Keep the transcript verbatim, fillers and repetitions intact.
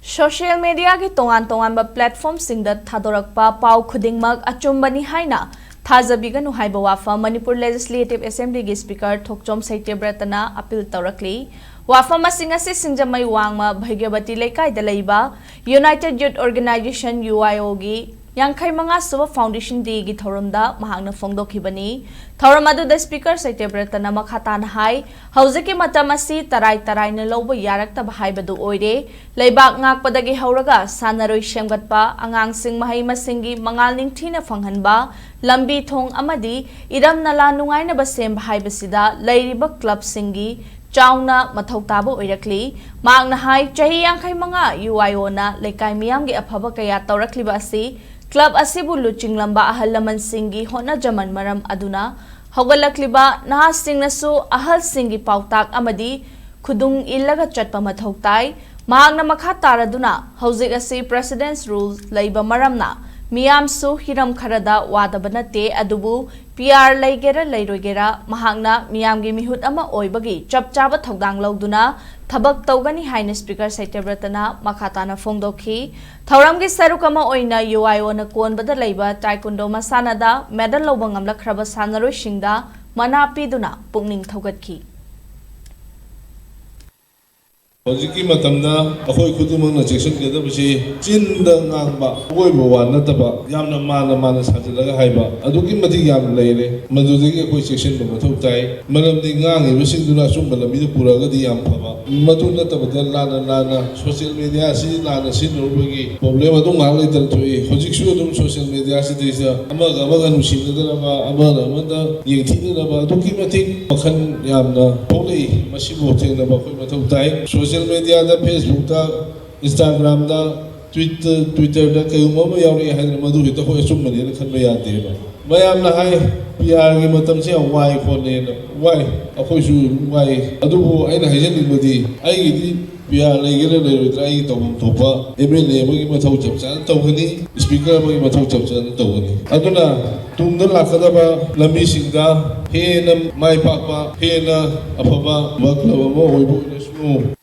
Social ꯃꯦꯗꯤꯌꯥꯒꯤ ꯇꯣꯉꯥꯟ ꯇꯣꯉꯥꯟꯕ ꯄ꯭ꯂꯦꯠꯐꯣꯔꯝꯁꯤꯡꯗ ꯊꯥꯗꯣꯔꯛꯄ ꯄꯥꯎ ꯈꯨꯗꯤꯡꯃꯛ ꯑꯆꯨꯝꯕꯅꯤ ꯍꯥꯏꯅ ꯊꯥꯖꯕꯤꯒꯅꯨ ꯍꯥꯏꯕ ꯋꯥꯐꯝ ꯃꯅꯤꯄꯨꯔ ꯂꯦꯖꯤꯁꯂꯦꯇꯤꯚ ꯑꯦꯁꯦꯝꯕ꯭ꯂꯤꯒꯤ ꯁ꯭ꯄꯤꯀꯔ ꯊꯣꯛꯆꯣꯝ ꯁꯩꯇꯦꯕ꯭ꯔꯇꯅ ꯑꯄꯤꯜ ꯇꯧꯔꯛꯂꯤ꯫ ꯋꯥꯐꯝ ꯑꯁꯤꯡ ꯑꯁꯤ ꯁꯤꯡꯖꯃꯩ ꯋꯥꯡꯃ ꯚꯩꯒ꯭ꯌꯕꯇꯤ ꯂꯩꯀꯥꯏꯗ ꯂꯩꯕ United youth organisation, U I ꯑꯣꯒꯤ ꯌꯥꯡꯈꯩ ꯃꯉꯥ ꯁꯨꯕ ꯐꯥꯎꯟꯗꯦꯁꯟ ꯗꯦꯒꯤ ꯊꯧꯔꯝꯗ ꯃꯍꯥꯛꯅ ꯐꯣꯡꯗꯣꯛꯈꯤꯕꯅꯤ꯫ ꯊꯧꯔꯝ ꯑꯗꯨꯗ ꯁ꯭ꯄꯤꯀꯔ ꯁꯩꯇꯦꯕ꯭ꯔꯇꯅ ꯃꯈꯥ ꯇꯥꯅ ꯍꯥꯏ, ꯍꯧꯖꯤꯛꯀꯤ ꯃꯇꯝ ꯑꯁꯤ ꯇꯔꯥꯏ ꯇꯔꯥꯏꯅ ꯂꯧꯕ ꯌꯥꯔꯛꯇꯕ ꯍꯥꯏꯕꯗꯨ ꯑꯣꯏꯔꯦ꯫ ꯂꯩꯕꯥꯛ ꯉꯥꯛꯄꯗꯒꯤ ꯍꯧꯔꯒ ꯁꯥꯟꯅꯔꯣꯏ ꯁꯦꯝꯒꯠꯄ, ꯑꯉꯥꯡꯁꯤꯡ ꯃꯍꯩ ꯃꯁꯤꯡꯒꯤ ꯃꯉꯥꯜ ꯅꯤꯡꯊꯤꯅ ꯐꯪꯍꯟꯕ, ꯂꯝꯕꯤ ꯊꯣꯡ ꯑꯃꯗꯤ ꯏꯔꯝ ꯅꯂꯥ ꯅꯨꯡꯉꯥꯏꯅꯕ ꯁꯦꯝꯕ ꯍꯥꯏꯕꯁꯤꯗ ꯂꯩꯔꯤꯕ ꯀ꯭ꯂꯕꯁꯤꯡꯒꯤ ꯆꯥꯎꯅ ꯃꯊꯧ ꯇꯥꯕ ꯑꯣꯏꯔꯛꯂꯤ꯫ ꯃꯍꯥꯛꯅ ꯍꯥꯏ, ꯆꯍꯤ ꯌꯥꯡꯈꯩ ꯃꯉꯥ ꯌꯨ ꯑꯥꯏ ꯑꯣꯅ ꯂꯩꯀꯥꯏ ꯃꯤꯌꯥꯝꯒꯤ ꯑꯐꯕ ꯀꯌꯥ ꯇꯧꯔꯛꯂꯤꯕ ꯑꯁꯤ ꯀ꯭ꯂꯕ ꯑꯁꯤꯕꯨ ꯂꯨꯆꯤꯡꯂꯝꯕ ꯑꯍꯜ ꯂꯃꯟꯁꯤꯡꯒꯤ ꯍꯣꯠꯅꯖꯃꯟ ꯃꯔꯝ ꯑꯗꯨꯅ ꯍꯧꯒꯠꯂꯛꯂꯤꯕ ꯅꯍꯥꯁꯤꯡꯅꯁꯨ ꯑꯍꯜꯁꯤꯡꯒꯤ ꯄꯥꯎꯇꯥꯛ ꯑꯃꯗꯤ ꯈꯨꯗꯨꯡ ꯏꯜꯂꯒ ꯆꯠꯄ ꯃꯊꯧ ꯇꯥꯏ꯫ ꯃꯍꯥꯛꯅ ꯃꯈꯥ ꯇꯥꯔꯗꯨꯅ, ꯍꯧꯖꯤꯛ ꯑꯁꯤ ꯄ꯭ꯔꯦꯁꯤꯗꯦꯟꯁ ꯔꯨꯜ ꯂꯩꯕ ꯃꯔꯝꯅ ꯃꯤꯌꯥꯝꯁꯨ ꯍꯤꯔꯝ ꯈꯔꯗ ꯋꯥꯗꯕ ꯅꯠꯇꯦ, ꯑꯗꯨꯕꯨ ꯄꯤ ꯑꯥꯔ ꯂꯩꯒꯦꯔꯥ ꯂꯩꯔꯣꯏꯒꯦꯔꯥ, ꯃꯍꯥꯛꯅ ꯃꯤꯌꯥꯝꯒꯤ ꯃꯤꯍꯨꯠ ꯑꯃ ꯑꯣꯏꯕꯒꯤ ꯆꯞ ꯆꯥꯕ ꯊꯧꯗꯥꯡ ꯂꯧꯗꯨꯅ ꯊꯕꯛ ꯇꯧꯒꯅꯤ ꯍꯥꯏꯅ ꯁ꯭ꯄꯤꯀꯔ ꯁꯩꯇꯦꯕ꯭ꯔꯇꯅ ꯃꯈꯥ ꯇꯥꯅ ꯐꯣꯡꯗꯣꯛꯈꯤ꯫ ꯊꯧꯔꯝꯒꯤ ꯁꯔꯨꯛ ꯑꯃ ꯑꯣꯏꯅ ꯌꯨ ꯑꯥꯏ ꯑꯣꯅ ꯀꯣꯟꯕꯗ ꯂꯩꯕ ꯇꯥꯏꯀꯨꯟꯗꯣ ꯃꯁꯥꯟꯅꯗ ꯃꯦꯗꯜ ꯂꯧꯕ ꯉꯝꯂꯛꯈ꯭ꯔꯕ ꯁꯥꯟꯅꯔꯣꯏꯁꯤꯡꯗ ꯃꯅꯥ ꯄꯤꯗꯨꯅ ꯄꯨꯛꯅꯤꯡ ꯊꯧꯒꯠꯈꯤ꯫ ꯍꯧꯖꯤꯛꯀꯤ ꯃꯇꯝꯗ ꯑꯩꯈꯣꯏ ꯈꯨꯗꯤꯡꯃꯛꯅ ꯆꯦꯛꯁꯤꯟꯒꯗꯕꯁꯤ ꯆꯤꯟꯗ ꯉꯥꯡꯕ, ꯑꯀꯣꯏꯕ ꯋꯥ ꯅꯠꯇꯕ, ꯌꯥꯝꯅ ꯃꯥꯟꯅ ꯃꯥꯟꯅ ꯁꯥꯖꯤꯜꯂꯒ ꯍꯥꯏꯕ, ꯑꯗꯨꯛꯀꯤ ꯃꯇꯤꯛ ꯌꯥꯝ ꯂꯩꯔꯦ꯫ ꯃꯗꯨꯗꯒꯤ ꯑꯩꯈꯣꯏ ꯆꯦꯛꯁꯤꯟꯕ ꯃꯊꯧ ꯇꯥꯏ꯫ ꯃꯔꯝꯗꯤ ꯉꯥꯡꯉꯤꯕꯁꯤꯡꯗꯨꯅ ꯑꯆꯨꯝꯕ ꯂꯝꯕꯤꯗ ꯄꯨꯔꯛꯑꯒꯗꯤ ꯌꯥꯝ ꯐꯕ, ꯃꯗꯨ ꯅꯠꯇꯕꯗ ꯂꯥꯟꯅ ꯂꯥꯟꯅ ꯁꯣꯁꯤꯌꯦꯜ ꯃꯦꯗꯤꯌꯥ ꯑꯁꯤ ꯂꯥꯟꯅ ꯁꯤꯖꯤꯟꯅꯔꯨꯕꯒꯤ ꯄ꯭ꯔꯣꯕ꯭ꯂꯦꯝ ꯑꯗꯨꯝ ꯉꯥꯏꯍꯥꯛ ꯂꯩꯇꯅ ꯊꯣꯛꯏ꯫ ꯍꯧꯖꯤꯛꯁꯨ ꯑꯗꯨꯝ ꯁꯣꯁꯤꯌꯦꯜ ꯃꯦꯗꯤꯌꯥꯁꯤꯗꯩꯁꯤꯗ ꯑꯃꯒ ꯑꯃꯒ ꯅꯨꯡꯁꯤꯅꯗꯅꯕ, ꯑꯃꯅ ꯑꯃꯗ ꯌꯦꯡꯊꯤꯅꯅꯕ ꯑꯗꯨꯛꯀꯤ ꯃꯇꯤꯛ ꯃꯈꯜ ꯌꯥꯝꯅ ꯊꯣꯛꯂꯛꯏ꯫ ꯃꯁꯤꯕꯨ ꯊꯦꯡꯅꯕ ꯑꯩꯈꯣꯏ ꯃꯊꯧ ꯇꯥꯏ꯫ ꯁꯣꯁꯤꯌꯦꯜ ꯃꯦꯗꯤꯌꯥꯗ, ꯐꯦꯁꯕꯨꯛꯇ, ꯏꯟꯁꯇꯥꯒ꯭ꯔꯥꯝꯗ, ꯇ꯭ꯋꯤꯠꯇ-, ꯇ꯭ꯋꯤꯇꯔꯗ ꯀꯩꯒꯨꯝꯕ ꯑꯃ ꯌꯥꯎꯔꯛꯑꯦ ꯍꯥꯏꯗꯅ ꯃꯗꯨ ꯍꯦꯛꯇ ꯑꯩꯈꯣꯏ ꯑꯆꯨꯝꯕꯅꯦꯅ ꯈꯟꯕ ꯌꯥꯗꯦꯕ꯫ ꯃꯌꯥꯝꯅ ꯍꯥꯏ, ꯄꯤ ꯑꯥꯔꯒꯤ ꯃꯇꯝꯁꯦ ꯌꯥꯝ ꯋꯥꯏ ꯈꯣꯠꯂꯦꯅ꯫ ꯋꯥꯏ, ꯑꯩꯈꯣꯏꯁꯨ ꯑꯗꯨꯝ ꯋꯥꯏ꯫ ꯑꯗꯨꯕꯨ ꯑꯩꯅ ꯍꯥꯏꯖꯅꯤꯡꯕꯗꯤ, ꯑꯩꯒꯤꯗꯤ ꯄꯤ ꯑꯥꯔ ꯂꯩꯒꯦꯔꯥ ꯂꯩꯔꯣꯏꯗ꯭ꯔꯥ, ꯑꯩꯒꯤ ꯇꯧꯐꯝ ꯊꯣꯛꯄ ꯑꯦꯝ ꯑꯦꯜ ꯑꯦ ꯑꯃꯒꯤ ꯃꯊꯧ ꯆꯞ ꯆꯥꯅ ꯇꯧꯒꯅꯤ, ꯁ꯭ꯄꯤꯀꯔ ꯑꯃꯒꯤ ꯃꯊꯧ ꯆꯞ ꯆꯥꯅ ꯇꯧꯒꯅꯤ꯫ ꯑꯗꯨꯅ ꯇꯨꯡꯗ ꯂꯥꯛꯀꯗꯕ ꯂꯝꯕꯤꯁꯤꯡꯗ ꯍꯦꯟꯅ ꯃꯥꯏ ꯄꯥꯛꯄ, ꯍꯦꯟꯅ ꯑꯐꯕ ꯀ꯭ꯂꯕ ꯑꯃ ꯑꯣꯏꯕ ꯑꯣꯏꯔꯁꯅꯨ꯫